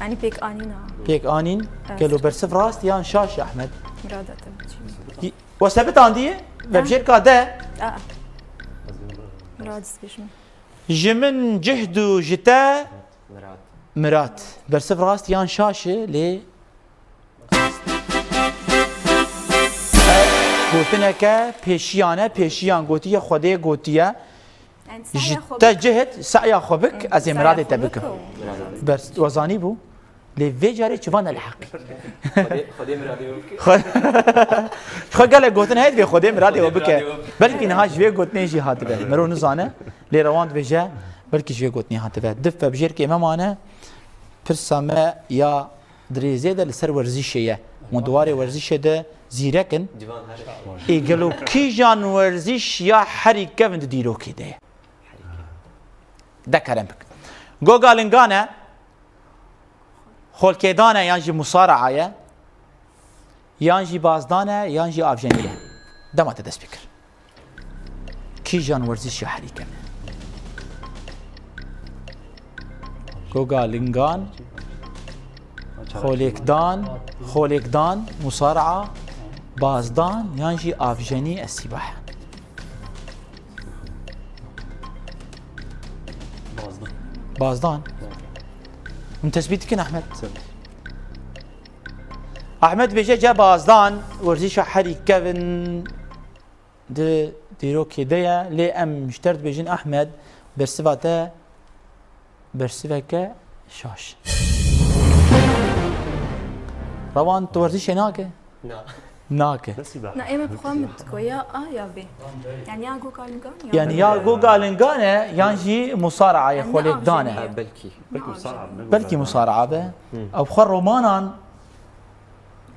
Yanî pêk anîna. Pêk anîn. Evet. Gelo bersiv rast yan şaş, Ehmed? Mirada te biçî. We sebitandiye? Vebjêrka de. Aa. Mirad dibêjim. Ji min cihd û ji te mirad. Mirad. Bersiv rast yan şaş e, lê gotineke pêşiyan e, pêşiyan gotiye, Xwedê gotiye. Yanî ji sehya xwe te bik. Cihd, sehya xwe bik, Hı, ez ê sehya miradê xwe te bik bikim. Bers-, we zanî bû. Lê vê carê çivan e li heqî. Xwedê, Xwedê miradê we bike. Xwe-, xwe gelek gotin heye divê Xwedê miradê we bike. Belkî niha ji vê gotinê jî hatibe. Mirov nizane. Lê Rewan dibêje, belkî ji vê gotinê hatibe. Div vebjêrkê me mane. Pirsa me ya di rêzê de li ser werzîşê ye. Hûn di warê werzîşê de zîrek in. Civan her. Ê gelo kîjan werzîş ya herî kevin di dîrokê de ye? De kerem bik. Goga lingan e, xolkêdan e yan jî musaraa ye, yan jî bazdan e, yan jî avjenî ye. Dema te dest pê kir. Kîjan werzîş ya herî kevin e? Goga lingan, xolêkdan, xolêkdan, musaraa, bazdan, yan jî avjenî, estîbahe. Bazdan. Bazdan. Hûn tesbît dikin Ehmed? Ehmed dibêje, cem bazdan werzîşa herî kevin di dîrokê de ye, lê em ji te re dibêjin Ehmed, bersiva te bersiveke şaş. Rewan, tu werzîşê nake? Na. Nake. Nasıl bak? Na, ê me bi xwe min diko ya A ya B. Yani ya Goga Lingan ya Yani ya Goga Lingan e, yan jî musara'a ye, Yani xwelêkdan e. Avcı. Ha, belkî. Belkî musara'a ne Belkî musara'a be. Ew xwe romanan,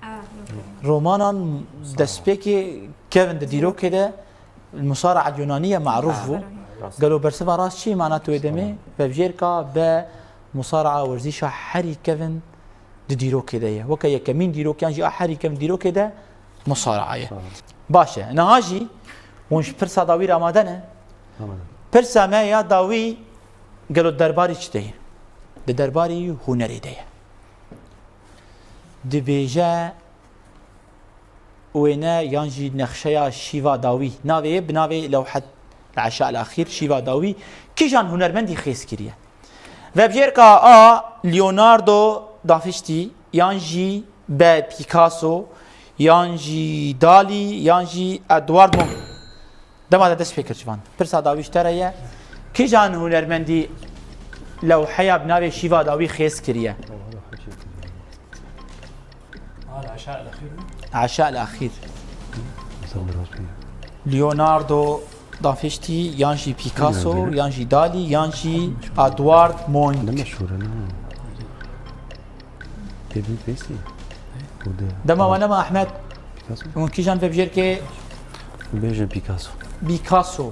A, yok. Romanan destpêkê kevin di dîrokê de, musara'a Yunaniye maruf bû. Rast. Gelo bersiva rast çi mana tu wê demê? Vevjêrka be musara'a werzîşa herî kevin di dîrokê de ye. Weke yekemîn dîrok yan jî a herî kevin dîrokê de musara'a ye. Baş e. Niha jî hûn ji pirsa dawî re amade ne? Amade. Pirsa me ya dawî gelo derbarî çi de ye? Di derbarî hunerê de ye. Dibêje wêne yan jî nexşeya şîva dawî. Navê yê bi navê lewhet El-Eşa El-Axîr, şîva dawî. Kîjan hunermendî xêz kiriye? Vebjêrka A, Leonardo da Vinci, yan jî B, Picasso, yan jî Dalî, yan jî Edward Munch. Dema de dest pê kir civan. Pirsa dawî ji te re ye. Kîjan hunermendî lewheya bi navê şîva dawî xêz kiriye? Al Eşa El-Axîr. Eşa El-Axîr. Leonardo da Vinci, yan jî Picasso, yan jî Dalî, yan jî Edward Munch. Ne meşhur e, ne? Pêdî pêsî. Dema we nema Ehmed. Picasso. Hûn kîjan vebjêrkê? Bêjin Picasso. Picasso.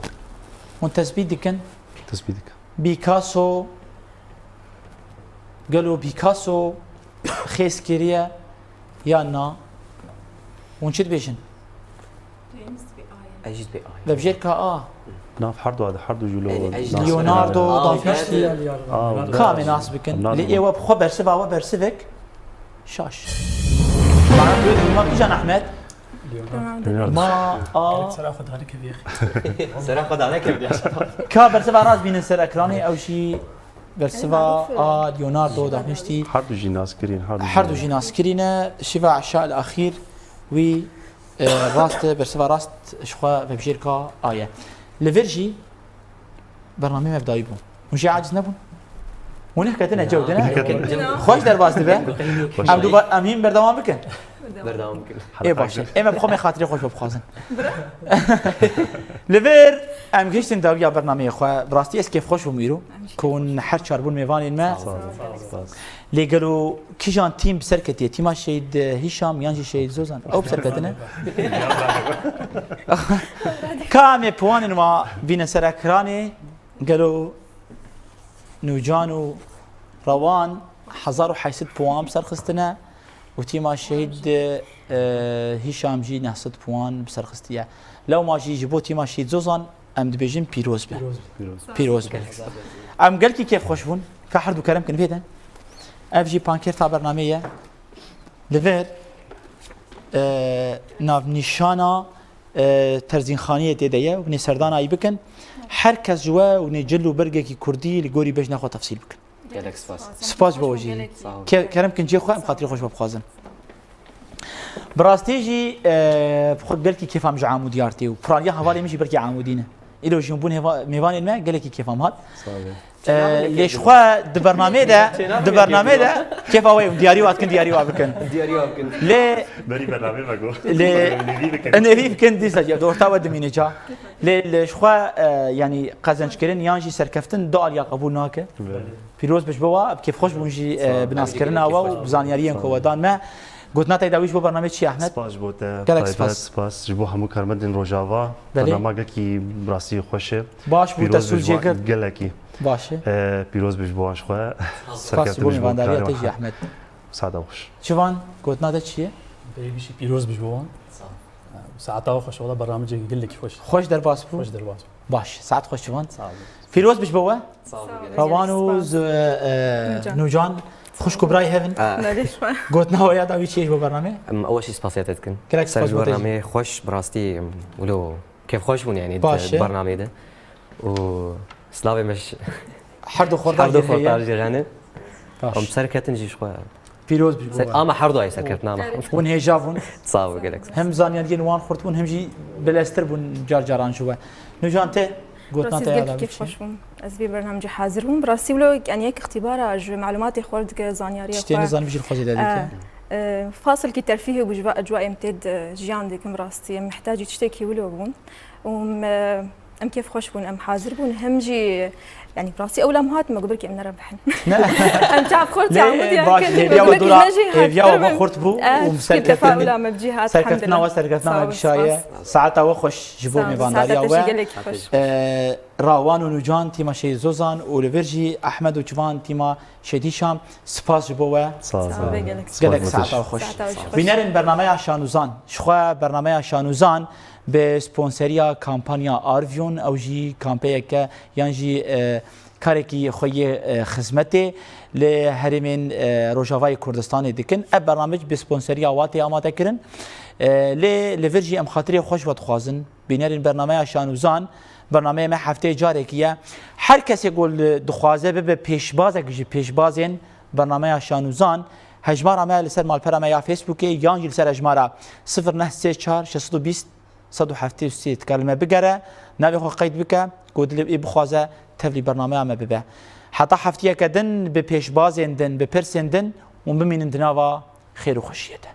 Hûn tesbît dikin? Tesbît dikin. Picasso, gelo Picasso xêz kiriye yan na? Hûn çi dibêjin? Ez jî dibê ay. Vebjêrka A. Nav herdu a, herdu jî lo. Leonardo da Vinci. Aa, kamê nas bikin? Lê ê we bi xwe bersiva we bersivek şaş. Mana tu dibî ma kîjan Ehmed? Leonardo. Ma a. Sera xwe dane keviyê. Sera xwe dane keviyê. Ka bersiva rast bînin ser ekranê, ew jî bersiva a Leonardo da Vinci. Herdu jî nas kirîn, herdu jî. Herdu jî nas kirîne, şîva Eşa El-Axîr wî, e, rast e, bersiva rast ji xwe vebjêrka A ye. Li vir jî bernameyê me bi dawî bû. Hûn jî aciz nebûn? Hûn nehketine cewdine? Nehketine. Xweş derbas dibe. Em du ba-, em hîn berdewam bikin. Berdewam bikin. Ê baş e. Ê me bi xwe me xatirê xweş bixwazin. Li vir em gihiştin dawiya bernameyê xwe. Bi rastî ez kêfxweş bûm îro. Ku hûn her çar bûn mêvanên me. Sağ ol. Spas. Lê gelo kîjan tîm bi ser ketiye? Tîma Şehîd Hîşam yan jî Şehîd Zozan? Ew bi ser ketine? Ka em ê piwanên wa bîne ser ekranê, gelo Nûcan û Rewan hezar û heyt sed puan bi ser xistine û tîma Şehîd, e, Hîşam jî neh sed puan bi ser xistiye. Lewma jî ji bo tîma Şehîd Zozan em dibêjin pîroz be. Pîroz be. Pîroz be. Em gelkî kêfxweş bûn. Ka her du kerem kin vê de. Ev jî pankêrta bernameyê ye. Li vir, e, navnîşana, e, terzînxaniyê tê de ye. Hûn ê serdana wî bikin. Her kes ji we hûn ê cil û bergekî kurdî li gorî bejna xwe tefsîl bikin. Gelek spas. Spas ji bo we jî. Sağ ol. Ke-, kerem kin cihê xwe, em xatirê xwe ji we bixwazin. Bi rastî jî, e, bi xwe gelkî kêfa min ji Amûdiyar tê û piraniya hevalê min jî belkî Amûdî ne. Îro jî hûn bûn hêva-, mêvanên me, gelekî kêfa min hat. Sağ olun. E, lê ji xwe di bernameyê de, di bernameyê de kêfa we, diyarî wa dikin, diyarî wa bikin. Diyarî wa bikin. Lê berî bernameyê me got. Lê nêvî bikin. Nêvî bikin, dîsa jî, orta we dimîne ca. Lê, lê ji xwe, e, yanî qezençkirin yan jî serkeftin du aliya qebûl nake. Belê. Pîroz be ji bo we, bi kêfxweş bûm jî, e, bi naskirina we û bi zanyariyên ku we dan me. Gotina te dawî ji bo bernameyê çi ye, Ehmed? Spas ji bo te. Gelek spas. Taybet, spas ji bo hemû karmendên Rojava. Belê. Bernama gelekî bi rastî xweş e. Baş bû, te sûc jê girt. Gelekî. Baş e. E, pîroz be ji bo wan ji xwe. Spas ji bo mêvandariya te jî, Ehmed. Saeta xweş. Çivan, gotina te çi ye? Berê gişî pîroz be ji bo wan. Sağ ol. Saeta xweş, wela bernamecê gelekî xweş. Xweş derbas bû. Xweş derbas bû. Baş, saet xweş Çivan. Sağ olun. Pîroz be ji bo we. Sağ olun. Rewan û Nûcan, xwişk û birayê hev in. Gotina we ya dawî çi ye ji bo bernamê? Em ew jî spasiya te dikin. Gelek spas bo te jî. Ser ji bernameyê xweş, bi rastî, em, wilo kêfxweş bûn, yanî, di bernameyê de. Û silavê me ji her du xortar jî heye. Her du xortar jî hene. Baş. Em serketin jî ji xwe. Pîroz bî bo Ser, we. Ama herdu ay serkeftin ama. Evet. Hûn hêja bûn. Sağ ol gelek. Hem zaniyariyên wan xurt bûn hem jî bileztir bûn car caran ji we. Nûcan te gotina Rastî te gelekî yada kêfxweş bûm. Ez vê bernamecî hazir bûm. Rastî wilo yani yek îxtîbara ji melûmatê xwe dike, zanyarî Tiştê nizanî jî xwezê de dike. Fasilkî terfîhê bû ji va ecwayê em tê de jiyan dikim rastî. Em mihtacî tiştekî wilo bûn. Û em, em kêfxweş bûn, em hazir bûn. Hem jî yani rastî ewla em hatin me got belkî em nerebihin. Em çav xurt ya Lê baş hêviya we dora hêviya we xurt bû û serkeftina wila me bi cî hat. Serkeftina we serkeftina me gişaye. Saeta we xweş ji bo mêvandariya we. Gelekî xweş. Rawan û Nûcan tîma Şehîd Zozan û li vir jî Ehmed û Çivan tîma Şehîd Hîşam, spas ji bo we. Sağ ol. Sağ ol, gelek. Gelek saeta we xweş. Saeta we xweş. Bînerên bername ya Şanûzan. Ji xwe bername ya Şanûzan bi sponseriya kampanya Arvyon, ew jî kampeyeke yan jî e, karekî xwe yê e, xizmetê li herêmên e, Rojavayê Kurdistanê dikin. Ev bernamec bi sponseriya Watê amade kirin. E, lê li vir jî em xatirê xweş ve dixwazin. Bînerên bernameya Şanûzan, bernameya me hefteyê carekî ye. Her kesê ku li dixwaze bibe pêşbazek ji pêşbazên bernameya Şanûzan, hejmara me li ser malpera me ya Facebookê yan jî li ser hejmara sifir neh sê çar şeş sed û bîst sed û heftê û sê dikare li me bigere, navê xwe qeyd bike, ku dilê wî bixwaze tevlî bernameya me bibe. Heta heftiyeke din bi pêşbazên din, bi pirsên din û bimînin di nava xêr û xweşiyê de.